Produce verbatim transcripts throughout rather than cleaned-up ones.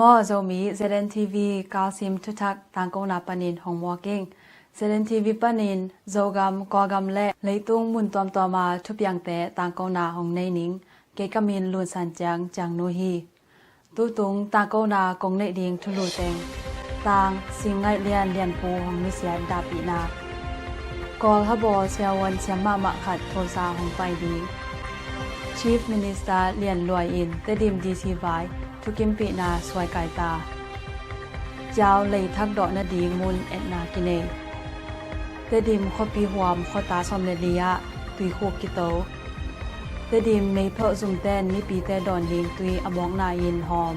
Maw Zomi, Z N T V Kalsim thuthak tangkona panin hong muak ing. Z N T V panin Zogam, Kawlgam le leitung mun tuamtuama thupiangte tangkona hong nei ning. Kei ka min Lun San Ciang, Ciang Nu hi. Tutung tangkona kong neih ding thulu teng. Tang, Singngaih Lian Lianpu hong nusiat dahpihna. Kawl habawl siavuan siam mahmah khat Tulsa hong pai ding. Chief Minister Lian Luai in Tedim D C vai thukimpihna suai kai ta. Ciau lei thakdawh nading mun etna kinei. Tedim khuapi huam khuata sawm le li ah tuikhuk kito. Tedim meiphelh zumten mipite dawn ding tui a mawkna in hawm.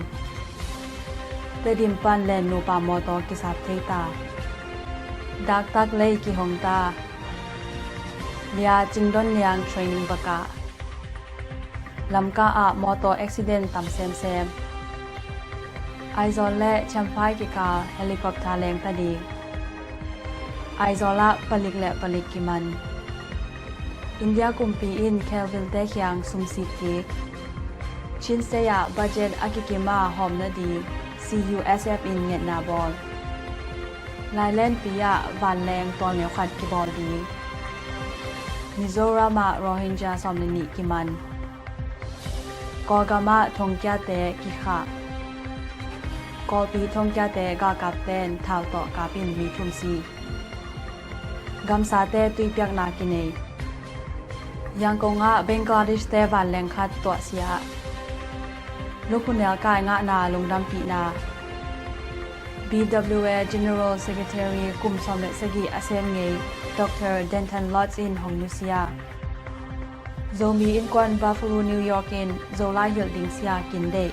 Tedim pan Len nupa mawtaw kisap thei ta. Daktak lei kihong ta. Lia Cingdon Niang training bakah. Lamka ah mawtaw accident tam semsem. Aizawl le Champhai kikal helicopter lengta ding. Aizawl ah palik le palik kiman. India kumpi in Kelvin te khiang sumsit kik. Chin State ah budget a kikim a hawm nading C U S F in ngetna bawl. Lailenpi ah vanleng tualneu khat kibawl ding. Mizoram ah Rohingya sawm le nih kiman. Kawlgam ah thongkiate kikhah. Kawlpi thongkiate galkapten thau tawh kapin mi thum si. Gamsate tuipiakna kinei. Yangon ah Bangladesh te vanleng khat tuahsia. Lukhunel kai ngahna lungdampihna. B W A General Secretary kum sawm le sagih a sem ngei Doctor Denton Lotz in hong nusia. Zomi innkuan Buffalo, New York in Zolai hilh ding sia kin deih.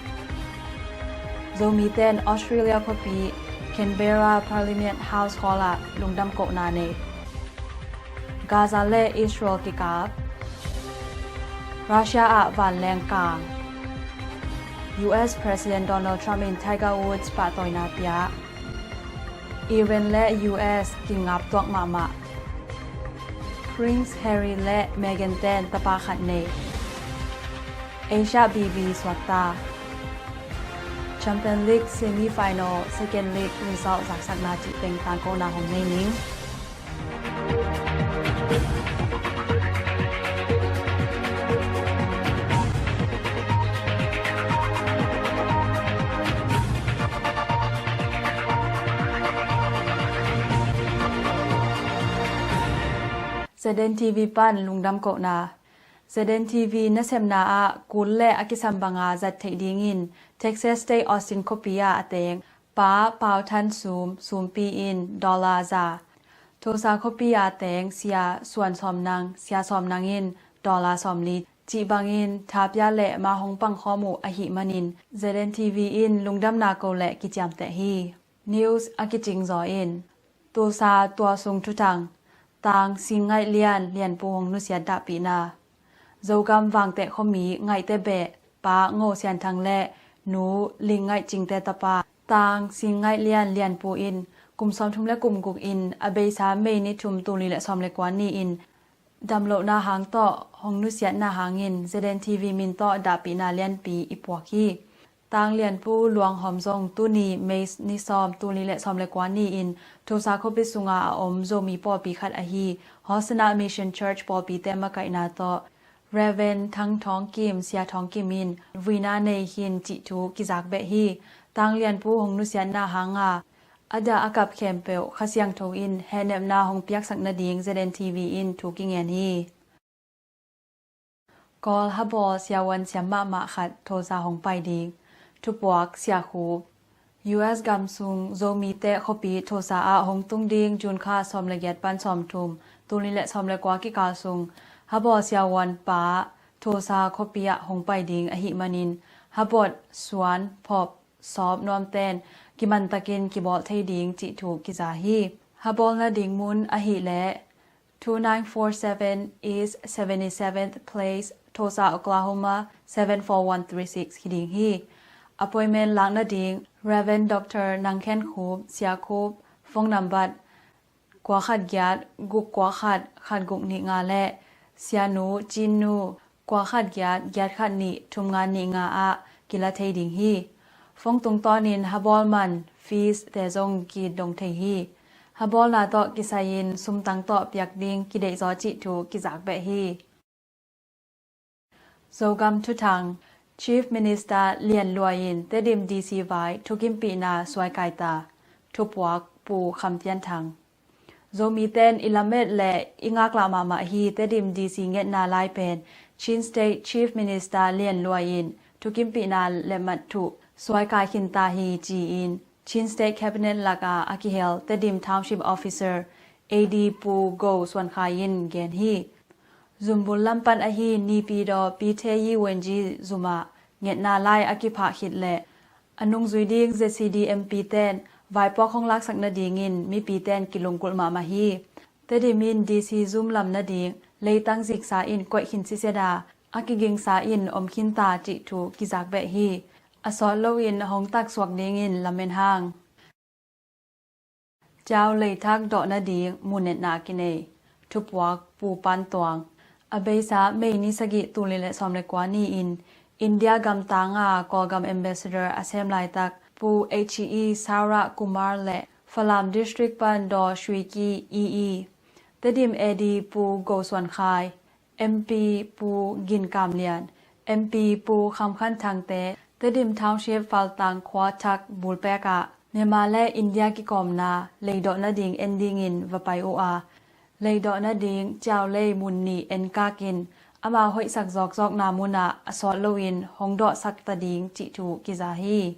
Zomiten Australia khuapi Canberra Parliament House Hall ah lungdam kohna nei. Gaza le Israel kikap. Russia ah vanleng kang. U S President Donald Trump in Tiger Woods pahtawina pia. Iran le U S kingap tuak mahmah. Prince Harry le Meghan ten tapa khat nei. Asia B B suakta. Champion League semi final second leg result zaksakna cih teng tangkona hong nei ning. Z N T V pan lungdam kohna. Z N T V nasepna ah kul le a kisam banga zat theih dingin Texas State Austin khuapi ah a teng Pa Pau Than Sum, Sumpi in dollar za. Tulsa khuapi a teng Sia Suan Sawm Nang, Sia Sawm Nang in dollar sawmli cih bangin thapia le ma hong pangkhawm uh ahih manin Z N T V in lungdamna ko le kiciamteh hi. News a kicing zaw in Tulsa tual sung thuthang. Tang Singngaih Lian Lianpu hong nusiat dahpihna. Zogam Vangteh khuami Ngaihte beh Pa Ngo Sian Thang le Nu Ling Ngaih Cingte tapa Tang Singngaih Lian Lianpu in kum sawmthum le kum guk in a beisa May ni thum tul nih le sawm le kua ni-in damlohna hang tawh hong nusiatna hangin Z N T V min tawh dahpihna lianpi i puak hi. Tang Lianpu luanghawm zong tuni May ni sawm tul nih le sawm le kua ni-in Tulsa khuapi sunga a om Zomi pawlpi khat ahi Hosanna Mission Church pawlpite makaihna tawh Rev. Thang Thawng Kim, Sia Thawng Kim in vuina nei khin cih thu kizak beh hi. Tang Lianpu hong nusiatna hanga a dah a kap khempeuh Kha Siangtho in hehnepna hong piaksak nading Z N T V in thu kingen hi. Kawl habawl siavuan siam mahmah khat Tulsa hong pai ding. Thupuak Sia Khup. U S gam sung Zomite khuapi Tulsa ah hong tung ding June kha sawm le giat pan sawmthum tul nih le sawm le kua kikal sung habawl siavuan pa Tulsa khuapi ah hong pai ding ahih manin habot suan phop sawp nuamten kimantakin kibawl thei ding cih thu kiza hi. Habawl nading mun ahih leh two nine four seven East seventy-seventh Place, Tulsa, Oklahoma seven four one three six hi ding hi. Appointment lak nading Rev. Doctor Nang Khen Khup, Sia Khup, phone number kua khat giat guk kua khat khat guk nih nga le Sianu Cin Nu kua khat giat giat khat nih thum nga nih nga ah kila thei ding hi. Phone tungtawnin habawl man, fees te zong kidong thei hi. Habawlna tawh kisai-in sumtang tawh piak ding kideih zaw cih thu kizak beh hi. Zogam thuthang. Chief Minister Lian Luai in Tedim D C vai thukimpihna suaikai ta. Thupuak Pu Kham Pian Thang. Zomite'n i lamet le i ngaklah mahmah hi Tedim D C ngetna lai pen Chin State Chief Minister Lian Luai in thukimpihna lemmat thuh suaikai khin ta hi ci-in Chin State Cabinet laka a kihel Tedim Township Officer A D Pu Go Suan Khai in gen hi. Zumbul lam pan ahi Nipidaw Pi Thei Yi Wen Ji zum ah ngetna lai a kiphah khit leh a nungzui ding Z C D M P te'n vaipuak hong laksak nadingin mipite'n kilunggulh mahmah hi. Tedim in D C zum lam nading leitang ziksa in koih khin sisiat a, a kigingsa in om khin ta cih thu kizak beh hi. A sawt loin hong taksuak dingin lamen hang. Ciau leithak dawh nading munetna kinei. Thupuak Pu Pan Tuang. A beisa May ni sagih, tul nih le sawm le kua ni-in India gam tanga Kawlgam Ambassador a sem laitak Pu H E Saura Kumar le Falam District pan Daw Shwiki E E, Tedim A D Pu Go Suan Khai, M P Pu Gin Kam Lian, M P Pu Kham Khan Thang te Tedim Township Faltang khua thak bulpek ah Myanmar le India kikawmna leidawh nading en dingin va pai uh a, leidawh nading ciau lei mun nih enkak in amau hoihsak zawkzawkna mun ah a sawt loin hong dawhsak ta ding cih thu kiza hi.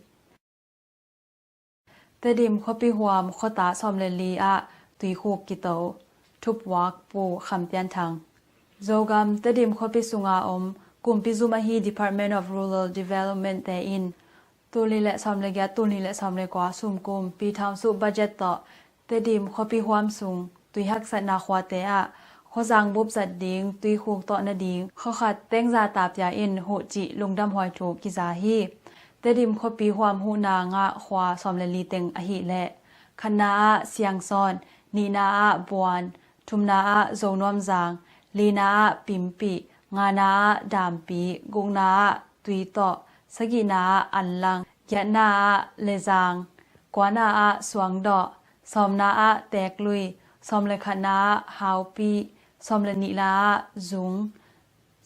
Tedim khuapi huam khuata sawm le li ah tuikhuk kito. Thupuak Pu Kham Pian Thang. Zogam Tedim khuapi sunga om kumpi zum ahi Department of Rural Development te in tul nih le sawm le giat, tul nih le sawm le kua sumkum pi thawm suh budget tawh Tedim khuapi huam sung tui haksatna khuate ah khuazang bup zat ding tuikhuk tawh nading khuakhat tengza ta pia in huh cih lungdamhuai thu kiza hi. Tedim khuapi huam huhna ngah khua sawm le li teng ahih leh khatna ah Siangsawn, nihna ah Buan, thumna ah Zonuamzang, lina ah Pimpih, ngana ah Dampi, gukna ah Tuitawh, sagihna ah Anlang, giatna ah Lezang, kuana ah Suangdawh, sawmna ah Teeklui, sawm le khatna ah Haupi, sawm le nihna ah Zung,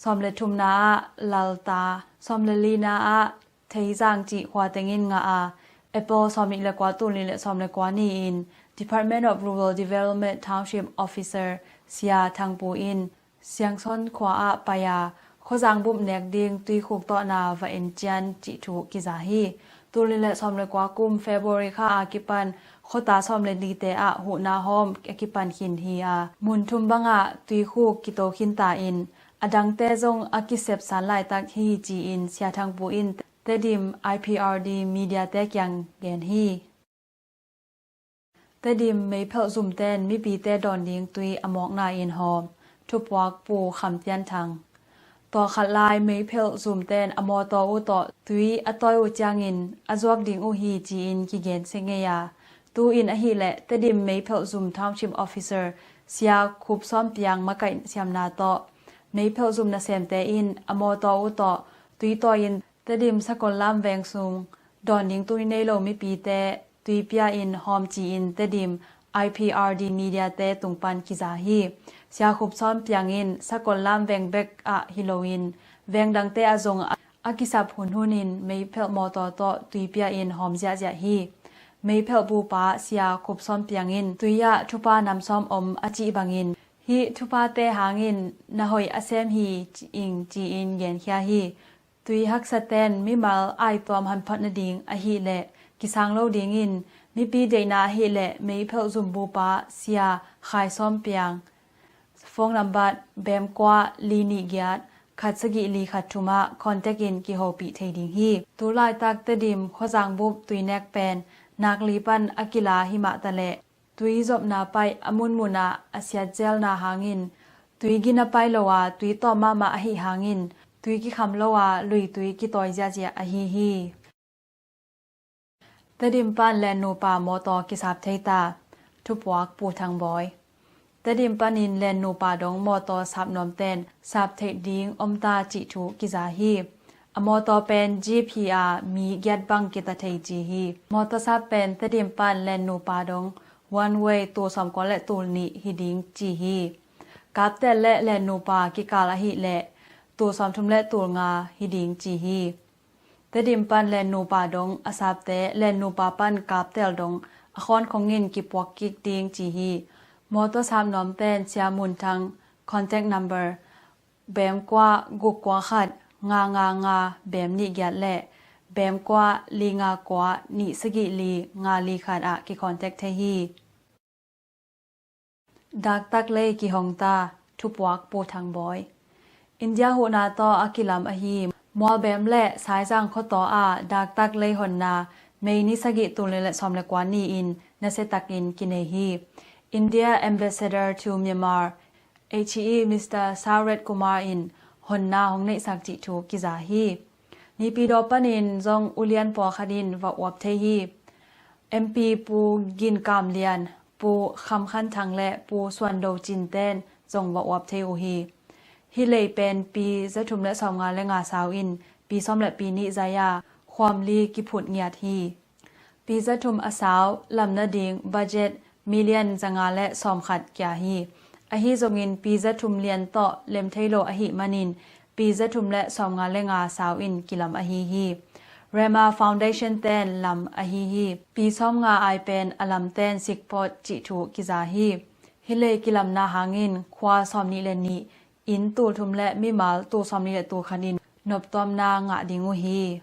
sawm le thumna ah Lalta, sawm le lina ah Theizang cih khua tengin ngah a, April sawm nih le kua, tul nih le sawm le kua ni-in Department of Rural Development Township Officer Sia Thangpu in Siangsawn khua ah pai a, khuazang bup nek ding tuikhuk tawhna va en cian cih thu kiza hi. Tul nih le sawm le kua kum February kha a kipan khuata sawm le lite ah huhna hawm a kipan khin hi a, mun thum bangah tuikhuk kito khin ta in a dangte zong a kisep san laitak hi ci-in Sia Thangpu in Tedim I P R D media te kiang gen hi. Tedim meiphelh zumte'n mipite dawn ding tui a mawkna in hawm. Thupuak Pu Kham Pian Thang. Tawkhat lai meiphelh zumte'n a mawtaw uh tawh tui a tawi uh ciangin a zuak ding uh hi ci-in kigen se ngei a, tu-in ahih leh Tedim meiphelh zum Township Officer Sia Khup Sawm Piang makaih siamna tawh meiphelh zum nasemte in a mawtaw uh tawh tui tawi in Tedim Sakollam veng sung dawn ding tui nei lo mipite tui pia in hawm ci-in Tedim I P R D media te tung pan kiza hi. Sia Khup Sawm Piang in Sakollam veng bek ah hi loin veng dangte ah zong a kisap hunhun in meiphelh mawtaw tawh tui pia in hawm ziahziah hi. Meiphelh bupa Sia Khup Sawm Piang in tui ah thupha nam sawm om a cih bangin hih thuphate hangin na hoih a sem hi ing ci-in genkhia hi. Tui haksate'n mimal aituam hanphot nading ahih leh kisang lo dingin mipi deihna ahih leh meiphelh zumbupa Sia Khai Sawm Piang phone number bem kua li nih giat khat sagih li khat thum ah contact in kihopih thei ding hi. Tulaitak Tedim khuazang bup tuinek pen nakli pan a kila himah taleh tui zopna paih a munmun ah a siatzelna hangin tui gina paih lo a tui tawm mahmah ahi hangin tui kikham lo a lui tui kitawi ziahziah ahi hi. Tedim pan lennupa mawtaw kisap thei ta. Thupuak Pu Thang Bawi. Tedim panin lennupa dong mawtaw sap nuamte'n sap theih ding om ta cih thu kiza hi. A mawtaw pen jeep hi a, mi giat bang kita thei ci hi. Mawtaw sap pen Tedim pan Len nupa dong one way tul sawmkua le tul nih hi ding ci hi. Kaptel le Len nupa kikal ahih leh tul sawmthum le tul nga hi ding ci hi. Tedim pan Len nupa dong a sapte Len nupa pan Kaptel dong a khawn khongin kipuak kik ding ci hi. Mawtaw sap nuamten Sia Mun Thang contact number bem kua guk kua khat nga nga nga bem nih giat le bem kua li nga kua nih sagih li nga li khat ah kicontact thei hi. Daktak lei kihong ta, thupuak Pu Thang Bawi. India huhna tawh a kilam ahi Mualbem le Saizang khuataw ah daktak lei honna May ni sagih tul nih le sawm le kua ni-in nasia takin kinei hi. India Ambassador to Myanmar, H E Mister Sauret Kumar in honna hong neihsak cih thu kiza hi. Naypyidaw panin zong ulian pawlkhat in va uap thei hi. M P Pu Gin Kam Lian, Pu Kham Khan Thang le Pu Suan Do Cin ten zong va uap thei uh hi. Hih lei pen pi zathum le sawmnga le nga sau in pi sawm le pi nih zai-a khuam li kiphut ngiat hi. Pi zathum a sau lam nading budget million zanga le sawmkhat kia hi. Ahi zongin pi zathum lian tawh lem thei lo ahih manin pi zathum le sawmnga le nga sau in kilam ahi hi. Rema Foundation ten lam ahi hi. Pi sawmnga ai pen a lamten sikpawt cih thu kiza hi. Hih lei kilamna hangin khua sawmnih le nih, inn tul thum le mimal tul sawmnih le tul khat in noptuamna ngah ding uh hi.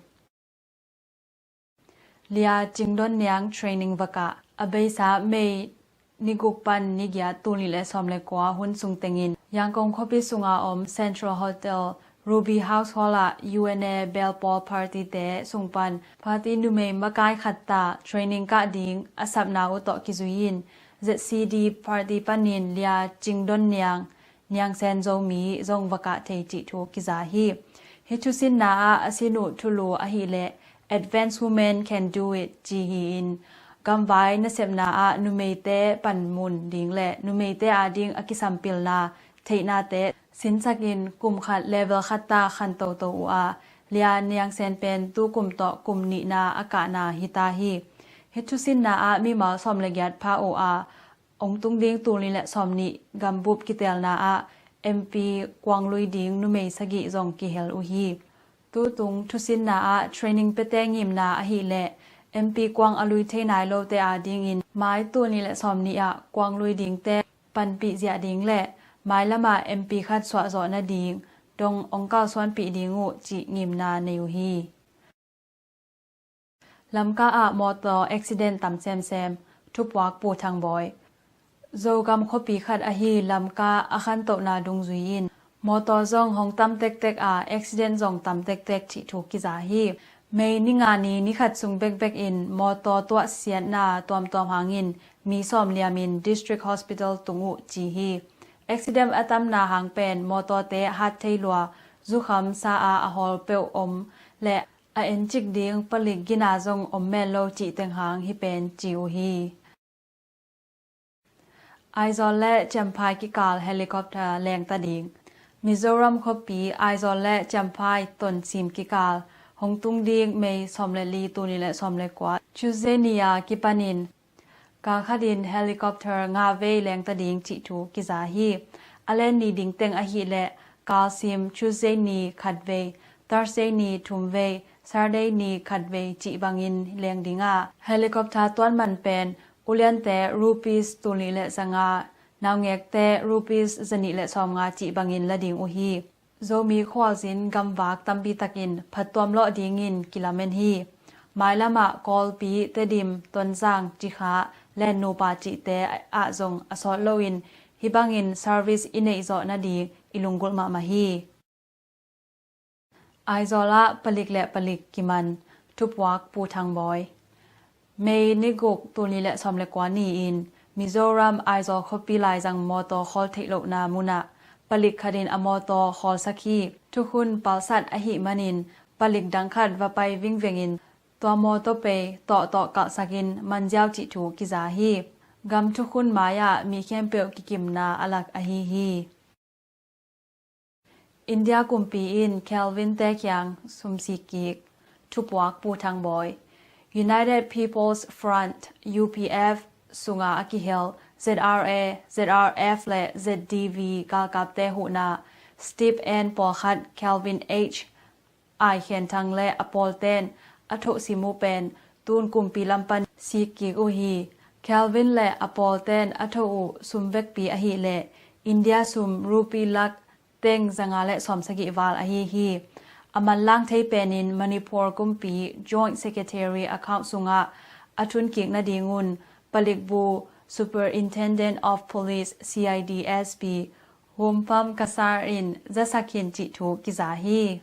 Lia Cingdon Niang training va kah. A beisa May ni guk pan ni giat tul nih le sawm le kua hun sung tengin Yangon khuapi sunga om Central Hotel Ruby House Hall ah U N A belpawl party te sung pan party numei makai khat ta training kah ding a sapna uh tawh kizui in Z C D party panin Lia Cingdon Niang Niang Sen Zomi zong va kah thei cih thu kiza hi. Hih thusinna ah a sin uh thulu ahih leh Advanced Women Can Do It ci hi-in gamvai nasepna ah numeite panmun ding le numeite ading a kisampilna theihnate sinsakin kum khat level khat ta khan toto uh a, Lia Niang Sen pen tu kum tawh kum nihna a kahna hi ta hi. Hih thusinna ah mimal sawm le giat pha uh a, ong tung ding tul nih le sawm nih gambup kitelna ah M P kuang lui ding numei sagih zong kihel uh hi. Tutung thusinna ah training piate ngimna ahih leh M P kuang a lui thei nai lote adingin mai tul nih le sawm nih ah kuang lui dingte panpih ziah ding le mailam ah M P khat suahzawh nading dong ong kalsuanpih ding uh cih ngimna nei uh hi. Lamka ah mawtaw accident tam semsem, thupuak Pu Thang Bawi. Zogam khuapi khat ahi Lamka a khantohna dungzui in mawtaw zong hong tam tektek a, accident zong tam tektek cih thu kiza hi. May ni nga ni ni khat sung bekbek in mawtaw tuahsiatna tuamtuam hangin mi sawm liamin District Hospital tung uh ci hi. Accident a tamna hang pen mawtawte hat thei lua, zukham sa a a hawl peuh om le a encik ding palik gina zong om men lo cih teng hang hi pen ci uh hi. Aizawl le Champhai kikal helicopter lengta ding. Mizoram khuapi Aizawl le Champhai Tonsim kikal hong tung ding May sawm le li tul nih le sawm le kua Tuesday ni a kipanin kal khatin helicopter nga vei lengta ding cih thu kiza hi. A len ni ding teng ahih leh kalsim Tuesday ni khat vei, Thursday ni thum vei, Saturday ni khat vei cih bangin leng ding a, helicopter tuan man pen uliante rupees tul nih le zanga, naungekte rupees zanih le sawmnga cih bangin la ding uh hi. Zomi khualzin gamvak tampi takin phattuam lawh dingin kilamen hi. Mailam ah Kawlpi, Tedim, Tonzang, Cikha, Len nupa cihte ah zong a sawt loin hih bangin service i neih zawh nading i lunggulh mahmah hi. Aizawl ah palik le palik kiman, thupuak Pu Thang Bawi. May ni guk tul nih le sawm le kua ni-in Mizoram Aizawl khuapi laizang mawtaw khawl theih lohna munah palik khatin a mawtaw khawlsak hi. Thukhun palsat ahih manin palik dang khat va pai vingvengin tua mawtaw pei tawhtawh kalhsakin manziau cih thu kiza hi. Gam thukhun mai-ah mi khempeuh kikimna a lak ahi hi. India kumpi in Kelvin te kiang sum sik kik. Thupuak Pu Thang Bawi. United People's Front, U P F, sunga a kihel Z R A, Z R F le Z D V galkapte huhna stipend pawlkhat Kelvin H. Ai Khen Thang le a pawlten a thohsim uh pen tun kumpi lam pan sik kik uh hi. Kelvin le a pawlten a thoh uh sum vekpi ahih leh India sum rupee lak teng zanga le sawmsagih val ahi hi. A manlang thei penin Manipur kumpi Joint Secretary account sungah a thun kik nadingun palikbu Superintendent of Police, C I D S P, Humpam Kasar in zasak khin cih thu kiza hi.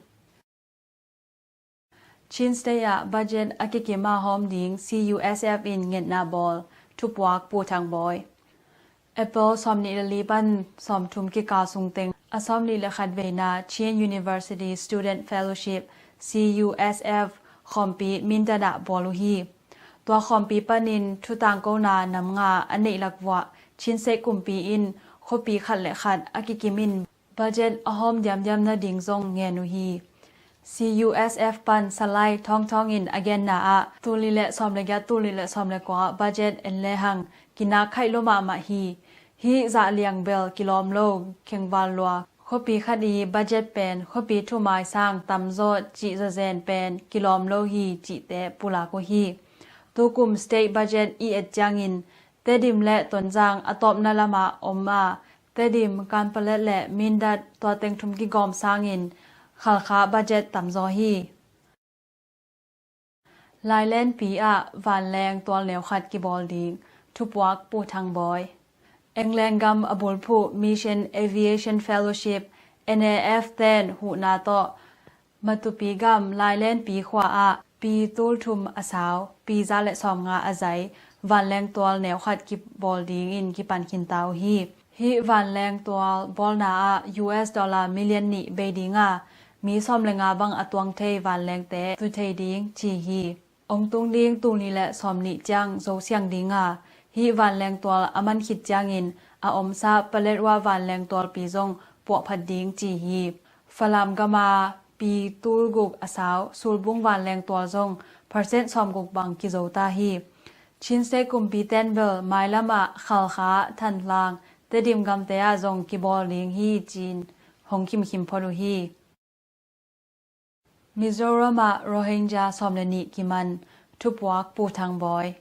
Chin State ah budget a kikim a hawm ding C U S F in ngetna bawl. Thupuak Pu Thang Bawi. April sawmnih le li pan sawmthum kikal sungteng a sawmnih le khat veina Chin University Student Fellowship, C U S F, khawmpi Mindat ah bawl uh hi. Tua khawmpi panin thutangkona nam nga a neih lak vuah Chin State kumpi in khuapi khat le khat a kikim in budget a hawm diamdiam nading zong ngen uh hi. C U S F pan Salai Thawngthawng in a genna ah tul nih le sawm le giat tul nih le sawm le kua budget en lehang kinak khaih lua mahmah hi. Hih zah liang bel kilawm lo, khengval lua, khuapi khat i budget pen khuapi thumai sang tamzaw cih zawzen pen kilawm lo hi cihte pulak uh hi. Tukum state budget i et ciangin Tedim le Tonzang a tawpna lamah om a, Tedim, Kanpalet le Mindat tua teng thum kigawm sangin Khalkha budget tamzaw hi. Lailenpi ah vanleng tual neukhat kibawl ding. Thupuak Pu Thang Bawi. England gam a bulphuh Mission Aviation Fellowship, N A F, ten huhna tawh Matupi gam Lailenpi khua ah pi tul thum a sau, pi za le sawmnga a zai vanleng tual neukhat kibawl dingin kipan khinta uh hi. Hih vanleng tual bawlna ah U S dollar million nih bei ding a, mi sawm le nga bang a tuang thei vanlengte tu thei ding ci hi. Ong tung ding tul nih le sawmnih ciang zo siang ding a, hih vanleng tual a man khit ciangin a omsa Paletwa vanleng tualpi zong puahphat ding ci hi. Falam gam a pi tul guk a sau Sulbung vanleng tual zong percent sawmguk bang kizo ta hi. Chin State kumpi ten bel mailam ah Khalkha, Thantlang, Tedim gamte ah zong kibawl ding hi ci-in hong kimkhim phot uh hi. Mizoram ah Rohingya sawm le nih kiman. Thupuak Pu Thang Bawi.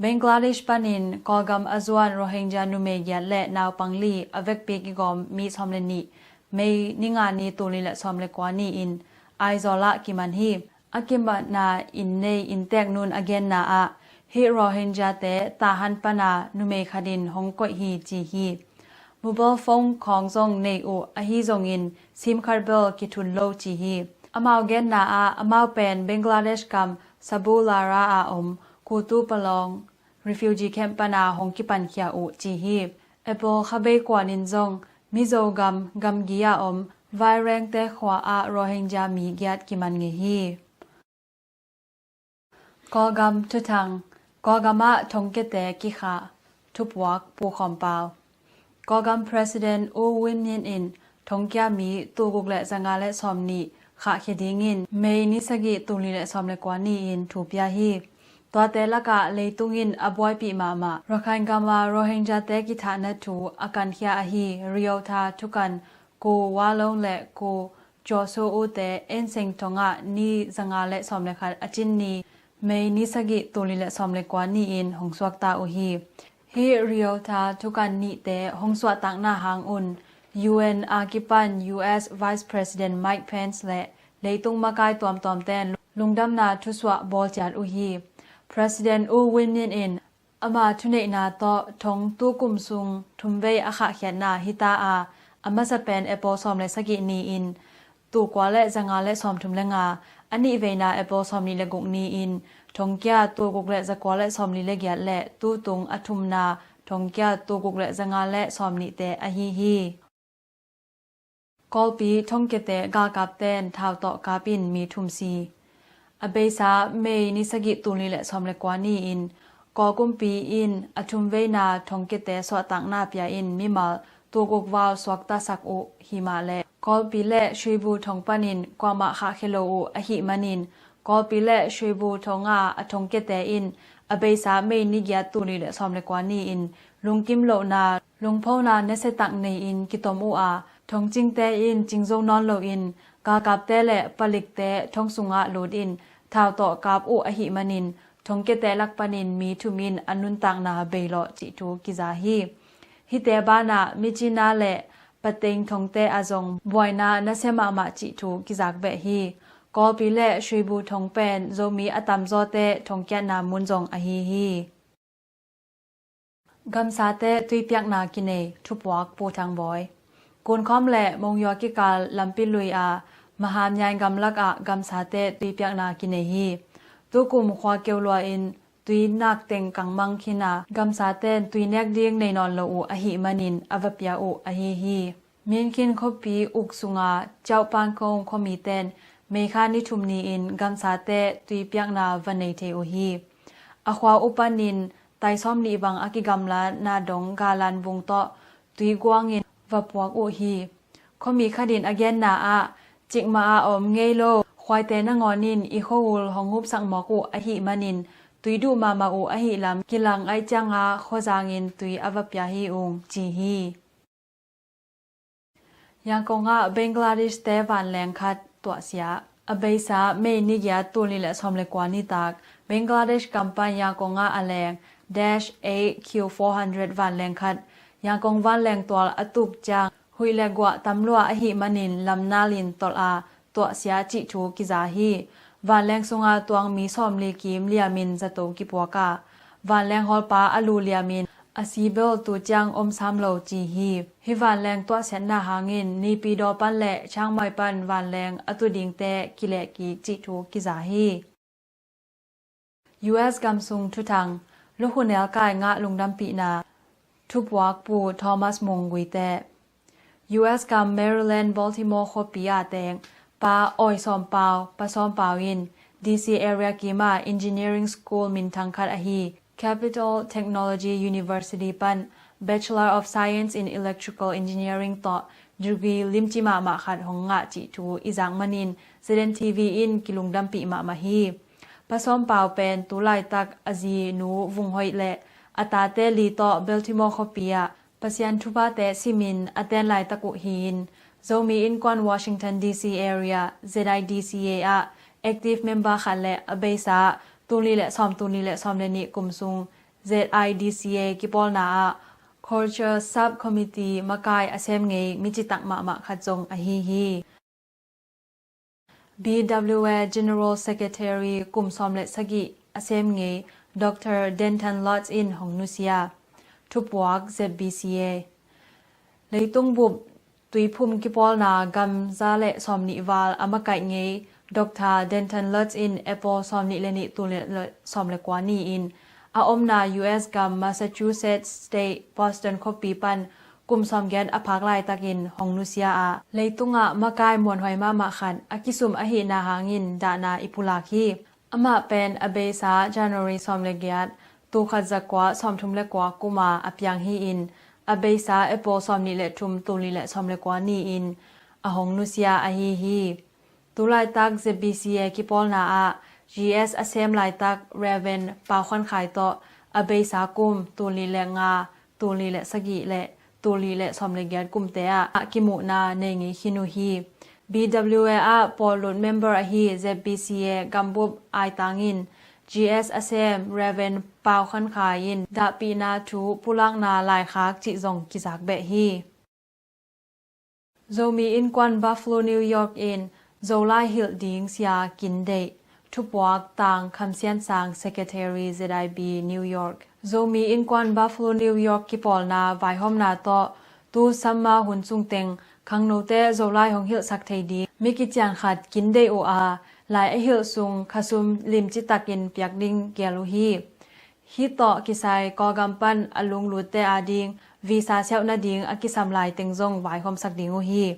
Bangladesh panin Kawlgam a zuan Rohingya numei giat le naupang li a vekpi kigawm mi sawm le nih May ni nga ni tul nih le sawm le kua ni-in Aizawl ah kiman hi. A kimatna inn nei inntek nun a genna ah hih Rohingya-te Tahan pana numei khatin hong koih hi ci hi. Mobile phone khawng zong nei uh ahi zongin sim card bel kithun lo ci hi. Amau genna ah amau pen Bangladesh gam Sabulara ah om Kutupalong refugee camp pana hong kipankhia uh ci hi. April kha bei kuanin zong Mizo gam gamgi ah om Vairengte khua ah Rohingya mi giat kiman ngei hi. Kawlgam thuthang. Kawlgam ah thongkiate kikhah. Thupuak Pu Khawm Pau. Kawlgam President U Win Myint in thongkia mi tul guk le zanga le sawmnih khahkhia dingin May ni sagih tul nih le sawm le kua ni-in thu pia hi. Tuate lakah leitung in a buaipih mahmah Rakhine gam a Rohingya-te kithahna thu a kankhia ahi Reuther thukan Ko Wah Loung le Ko Kyaw Soe Oo-te Insein thong ah ni zanga le sawm le khat a cin ni May ni sagih tul nih le sawm le kua ni-in hong suakta uh hi. Hih Reuther thukan nihte hong suahtakna hang un U N a kipan U S Vice President Mike Pence le leitung makai tuamtuamte in lungdamna thusuah bawl ciat uh hi. President U Win Myint in ama thuneihna tawh thong tukum sung thumvei a khahkhiatna hita a, a masa pen April sawm le sagih ni-in tul kua le zanga le sawmthum le nga, a nihveina April sawmnih le guk ni-in thongkia tul guk le zakua le sawmli le giat le tutung a thumna thongkia tul guk le zanga le sawmnihte ahi hi. Kawlpi thongkiate galkapten thau tawh kapin mi thum si. A beisa May ni sagih tul nih le sawm le kua ni-in Kawl kumpi in a thumveina thongkiate suahtakna pia in mimal tul guk val suaktasak uh himah le Kawlpi le Shwebo thong panin kuamah khahkhia lo uh ahih manin, Kawlpi le Shwebo thong a a thongkiate in a beisa May ni giat, tul nih le sawm le kua ni-in lungkim lohna, lungphona nasiatak nei-in kitom uh a, thongcingte in cingzo nawn loin galkapte le palikte thong sungah lut in thau tawh kap uh ahih manin, thongkiate lak panin mi thum in a nuntakna beilawh cih thu kiza hi. Hihte banah Myitkyina le Pateng thongte ah zong buaina nasia mahmah cih thu kizak beh hi. Kawlpi le Shwebo thong pen Zomi a tamzawte thongkiatna mun zong ahi hi. Gamsate tuipiakna kinei, thupuak Pu Thang Bawi. Kunkhawm le Monywa kikal lampi lui a Mahamyaing gamlak ah gamsate tuipiakna kinei hi. Tukum khua keu lua in tui nak teng kangmang khin a, gamsaten tui nek ding nei nawn lo uh ahih manin a va pia uh ahi hi. Myitkyina khuapi uk sunga Chaupangkong khuamiten May kha ni thum ni-in gamsate tuipiakna va nei thei uh hi. A khua uh panin tai sawm nih bang a kigamlatna dong Galan vung tawh tui guangin va puak uh hi. Khuami khat in a genna ah, cikmah a om ngei lo khuaite nangawn in i khuaul hong hupsak mawk uh ahih manin tui duh mahmah uh ahih lam kilang aih cianga khuazangin tui a va pia hi ung, ci hi. Yangkong ah Bangladesh-te vanleng khat tuahsia. A beisa May ni giat, tul nih le sawm le kua nitak Bangladesh gam pan Yangkong ah a leng Dash eight Q four hundred vanleng khat Yangkong vanleng tual a tuk ciang huih le guah tam lua ahih manin lamnal in tolh a tuahsia cih thu kiza hi. Vanleng sunga tuang mi sawmli kim liamin zato kipuak a, vanleng hawlpa a lu liamin a sibel tu ciang om sam lo ci hi. Hih vanleng tuahsiatna hangin Naypyidaw pan le Chiang Mai pan vanleng a tu dingte kilehkik cih thu kiza hi. U S gam sung thuthang, lukhunel kai ngah lungdampihna, thupuak Pu Thomas Mung Guite. U S gam Maryland Baltimore khuapi ah teng Pa Awi Sawm Pau, Pa Sawm Pau in D C area kim ah engineering school minthang khat ahi Capital Technology University pan Bachelor of Science in Electrical Engineering tawh degree limci mahmah khat hong ngah cih thu i zak manin Z N T V in kilungdampih mahmah hi. Pa Sawm Pau pen tu laitak a zinu Vung Hoih le a tate li tawh Baltimore khuapi ah Pasian thuphate simin a ten laitak uh hi-in, Zomi Innkuan Washington D C area, Z I D C A ah active member khat le a beisa tul nih le sawm, tul nih le sawm le nih kum sung Z I D C A kipawlna ah Culture Subcommittee makai a sem ngei mi citak mahmah khat zong ahi hi. B W A General Secretary kum sawm le sagih a sem ngei Doctor Denton Lutz in hong nusia. Thupuak Z B C A. Leitung bup tuiphum kipawlna gam za le sawm nih val a makaih ngei Doctor Denton Lutz in April sawm nih le nih, tul nih le sawm le kua ni-in a omna U S gam Massachusetts State Boston khuapi pan kum sawm giat a phak laitakin hong nusia a, leitungah makai muanhuai mahmah khat a kisum ahihna hangin dahna i pulak hi. Amah pen a beisa January sawm le giat, tul khat za kua sawm thum le kua kuma a piang hi-in, a beisa April sawm nih le thum, tul nih le sawm le kua ni-in a hong nusia ahi hi. Tu laitak Z B C A kipawlna ah G S a sem laitak Reverend Pau Khan Khai tawh a beisa kum tul nih le nga, tul nih le sagih le tul nih le sawm le giat kumte ah a kimuhna nei ngei khin uh hi. B W A ah pawllut member ahi Z B C A gambup aitang in G S a sem Reverend Pau Khan Khai in dahpihna thu pulakna laikhak cih zong kizak beh hi. Zomi Innkuan Buffalo New York in Zolai hilh ding sia kin deih. Thupuak Tang Kham Sian Sang, Secretary Z I B, New York. Zomi Innkuan Buffalo New York kipawlna vaihawmna tawh tu summer hun sungteng khangnote Zolai hong hilhsak thei ding mi kician khat kin deih uh a, lai a hilh sung khasum limci takin piak ding gel uh hi. Hih tawh kisai Kawlgam pan a lunglutte ading visa siauh nading a kisam laiteng zong vaihawmsak ding uh hi.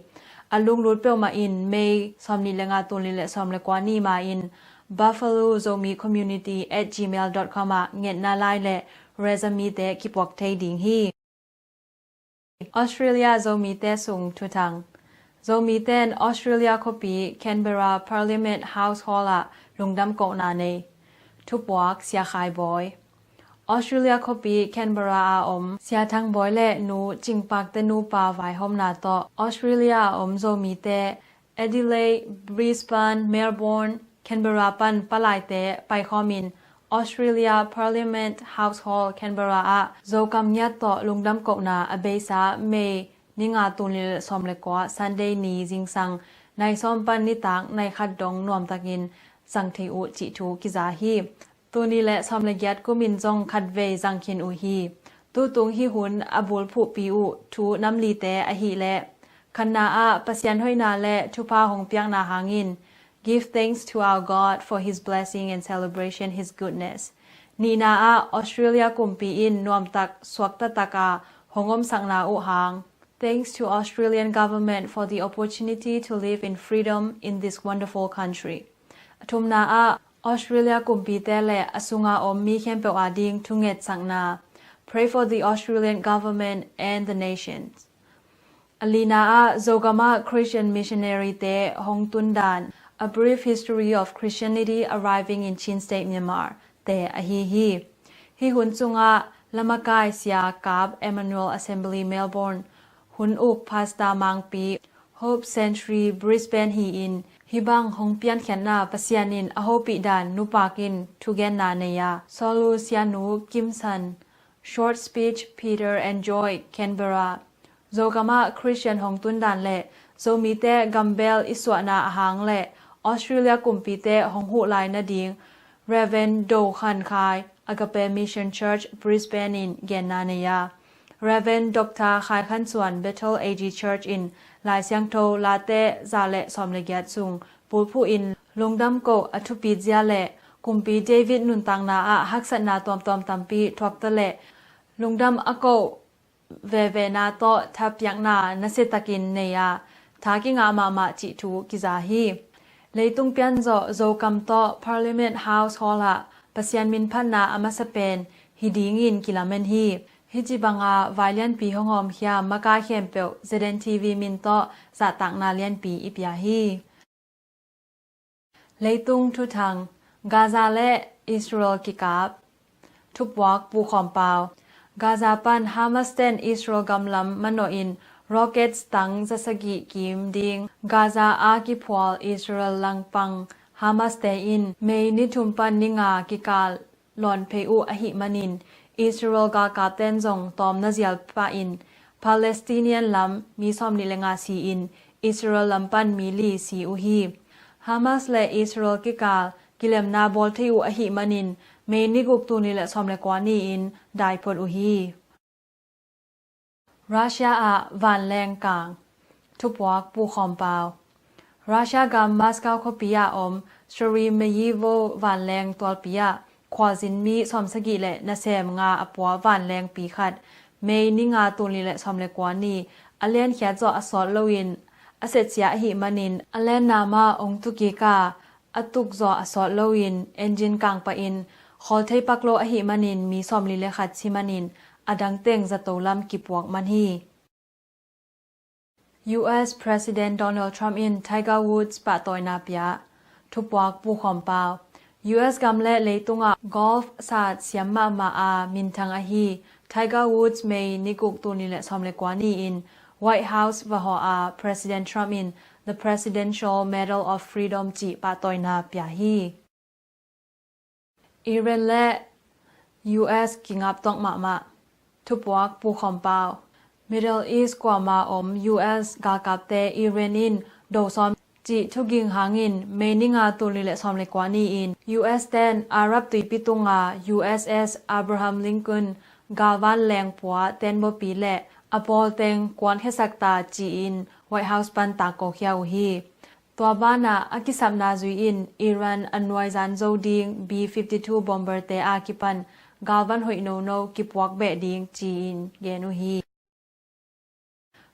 A lunglut peuhmah in May sawm nih le nga, tul nih le sawm le kua ni ma-in Buffalo Zomi Community at gmail dot com ah ngetna lai le resume-te kipuak thei ding hi. Australia Zomite sung thuthang. Zomite in Australia khuapi Canberra Parliament House Hall ah lungdam kohna nei. Thupuak Sia Khai Bawi. Australia khuapi Canberra a om Sia Thang Bawi le Nu Cing Pak te nupa vaihawmna tawh Australia a om Zomite Adelaide, Brisbane, Melbourne, Canberra pan palaite paikhawmin Australia Parliament House Hall Canberra ah Zokam ngiat tawh lungdam kohna a beisa May ni nga, tul nih le sawm le kua, Sunday ni zingsang nai sawm pan nitak nai khat dong nuamtakin zang thei uh cih thu kiza hi. Tul nih le sawm le giat kumin zong khatvei zang khin uh hi. Tutung hih hun a bulphuhpi uh thu nam lite ahih leh, khatna ah Pasian hoihna le thupha hong piakna hangin, Give thanks to our God for his blessing and celebration his goodness. Nihna ah Australia kumpi in nuamtak suakta taka hong omsakna uh hang, Thanks to Australian government for the opportunity to live in freedom in this wonderful country. A thumna ah Australia kumpite le a sunga om mi khempeuh ading thungetsakna, Pray for the Australian government and the nations. A lina ah Zogam ah Christian missionary te hong tundan, A brief history of Christianity arriving in Chin State, Myanmar te ahi hi. Hih hun sungah Lamakai Sia Kap, Emmanuel Assembly, Melbourne, hun uk Pastor Mangpi, Hope Century, Brisbane hi-in, hih bang hong piankhiatna Pasian in a hopih dan nupakin thugenna nei a, Sawlu Sianu Kimsan, Short speech, Peter and Joy, Canberra. Zogam ah Christian hong tundan le Zomite gambel i suahna ahang le Australia kumpite hong huh lai nading Rev. Do Khan Khai, Agape Mission Church, Brisbane in genna nei a, Rev. Dr. Khai Khan Suan, Bethel A G Church in Lai Siangtho Late za le sawm le giat sung bulphuh in lungdam koh a thupit zia le kumpi David nuntakna ah haksatna tuamtuam tampi thuakta le lungdam a koh vevena tawh thapiakna nasiatakin nei a, tha kingah mahmah cih thu kiza hi. Leitung pianzawh Zokam tawh Parliament House Hall ah Pasian minphatna a masa pen hi dingin kilamen hi. Hih ci banga vailianpi hong hawmkhia makai khempeuh Z N T V min tawh zahtakna lianpi i pia hi. Leitung thuthang, Gaza le Israel kikap. Thupuak Pu Khawm Pau. Gaza pan Hamas ten Israel gamlam manawhin rockets tang zasagih kim ding Gaza a kiphual Israel langpang Hamas te in May ni thum pan ni nga kikal lawn phei uh ahih manin Israel galkapten zong tawmna zial pahin Palestinian lam mi sawmnih le nga si-in Israel lam pan mi li si uh hi. Hamas le Israel kikal kilemna bawl thei uh ahih manin May ni guk, tul nih le sawm le kua ni-in daiphot uh hi. Russia ah vanleng kang. Thupuak Pu Khawm Pau. Russia gam Moscow khuapi ah om Sheremetyevo vanleng tualpi ah khualzin mi sawmsagih le nasem nga a pua vanlengpi khat May ni nga, tul nih le sawm le kua ni a lenkhiat zawh a sawt loin a setsia ahih manin a lenna mah ong tukik a, a tukzawh a sawt loin engine kangpahin khawl thei pak lo ahih manin mi sawmli le khat si manin a dangteng zato lam kipuak man hi. U S President Donald Trump in Tiger Woods pahtawina pia. Thupuak Pu Khawm Pau. U S gam le leitungah golf sat siam mahmah a minthang ahi Tiger Woods May ni guk, tul nih le sawm le kua ni-in White House va hawh a, President Trump in The Presidential Medal of Freedom cih pahtawina pia hi. Iran le U S kingaptawk mahmah. Thupuak Pu Khawm Pau. Middle East kuama om U S galkapte Iran in do sawm cih thuging hangin May ni nga, tul nih le sawm le kua ni-in U S ten Arab tuipi tunga U S S Abraham Lincoln galvan lengpua tenbawpi le a pawlteng kuankhiasak ta ci-in White House pan takkokhia uh hi. Tua banah a kisapna zui-in Iran a nuaizan zo ding B fifty-two bomber te a kipan galvan hoih nono kipuak beh ding ci-in gen uh hi.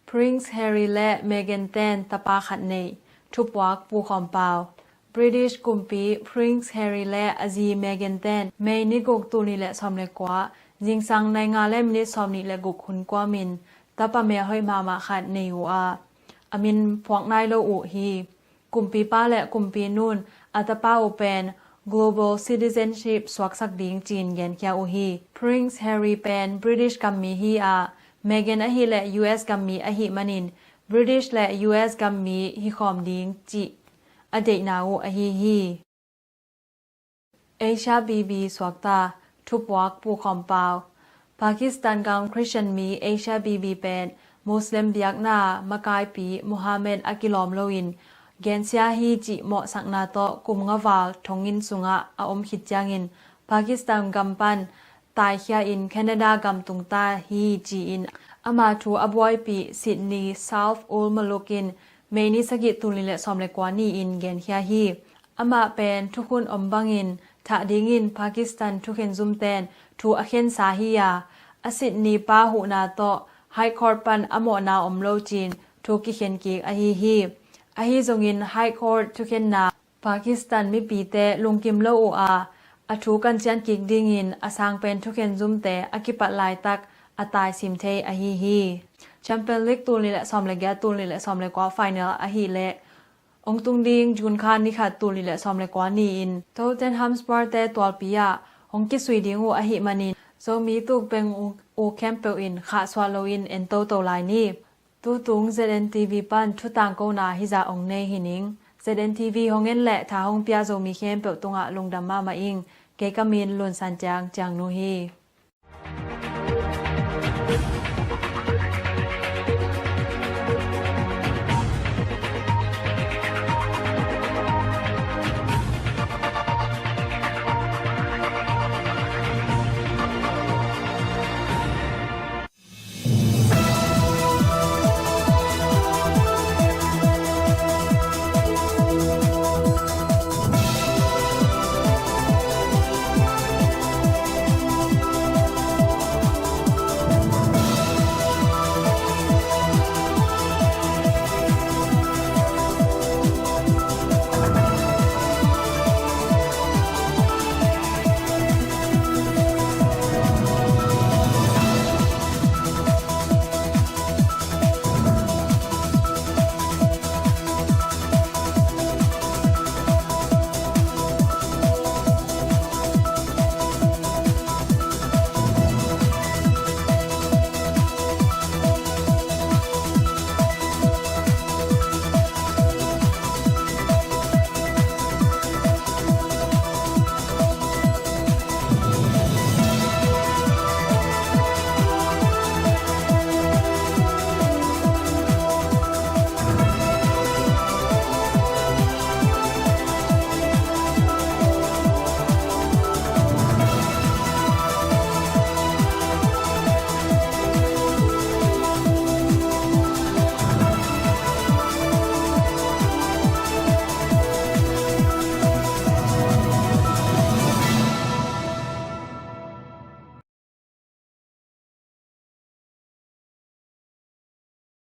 Prince Harry le Meghan ten tapa khat nei. Thupuak Pu Khawm Pau. British kumpi Prince Harry le a zi Meghan ten May ni guk, tul nih le sawm le kua, zingsang nai nga le minit sawmnih le guk hun kuamin tapa melhoih mahmah khat nei uh a, a min phuak nai lo uh hi. Kumpipa le kumpinun a tapa uh pen global citizenship suaksak ding ci-in genkhia uh hi. Prince Harry pen British gammi hi a, Meghan ahih leh U S gammi ahih manin British le U S gammi hi khawm ding cih a deihna uh ahi hi. Asia B B suakta, thupuak pukhawm pau. Pakistan gam Christian mi Asia B B pen Muslim biakna makaipi Muhammad a kilawm loin gensia hi cih mawhsakna tawh kum nga val thonginn sungah a om khit ciangin Pakistan gam pan taikhia in Canada gam tungta hi ci-in ama thu a buaipih Sydney South Ul Maluk in May ni sagih tul nih le sawm le kua ni-in genkhia hi. Amah pen thukhun om bangin thah dingin Pakistan thukhen zumten thu a khensa hi a, a Sydney pa huhna tawh High Court pan a mawhna om lo cin thu kikhen kik ahi hi. Ahi zongin High Court thukhenna Pakistan mipite lungkim lo uh a, a thu kan cian kik dingin a sang pen thukhen zumte a kipat laitak a taisim thei ahi hi. Champion League tul nih le sawm le giat tul nih le sawm le kua final ahih leh ong tung ding June kha ni khat tul nih le sawm le kua ni-in Tottenham Hotspur te tualpi ah hong kisui ding uh ahih manin Zomi tuk peng uh khempeuh in khahsuah loin en toto lai ni. Tutung Z N T V pan thutangkona hizah ong nei hi ning. Z N T V hong en le tha hong pia Zomi khempeuh tungah lungdam mahmah ing. Kei ka min Lun San Ciang, Ciang Nu hi.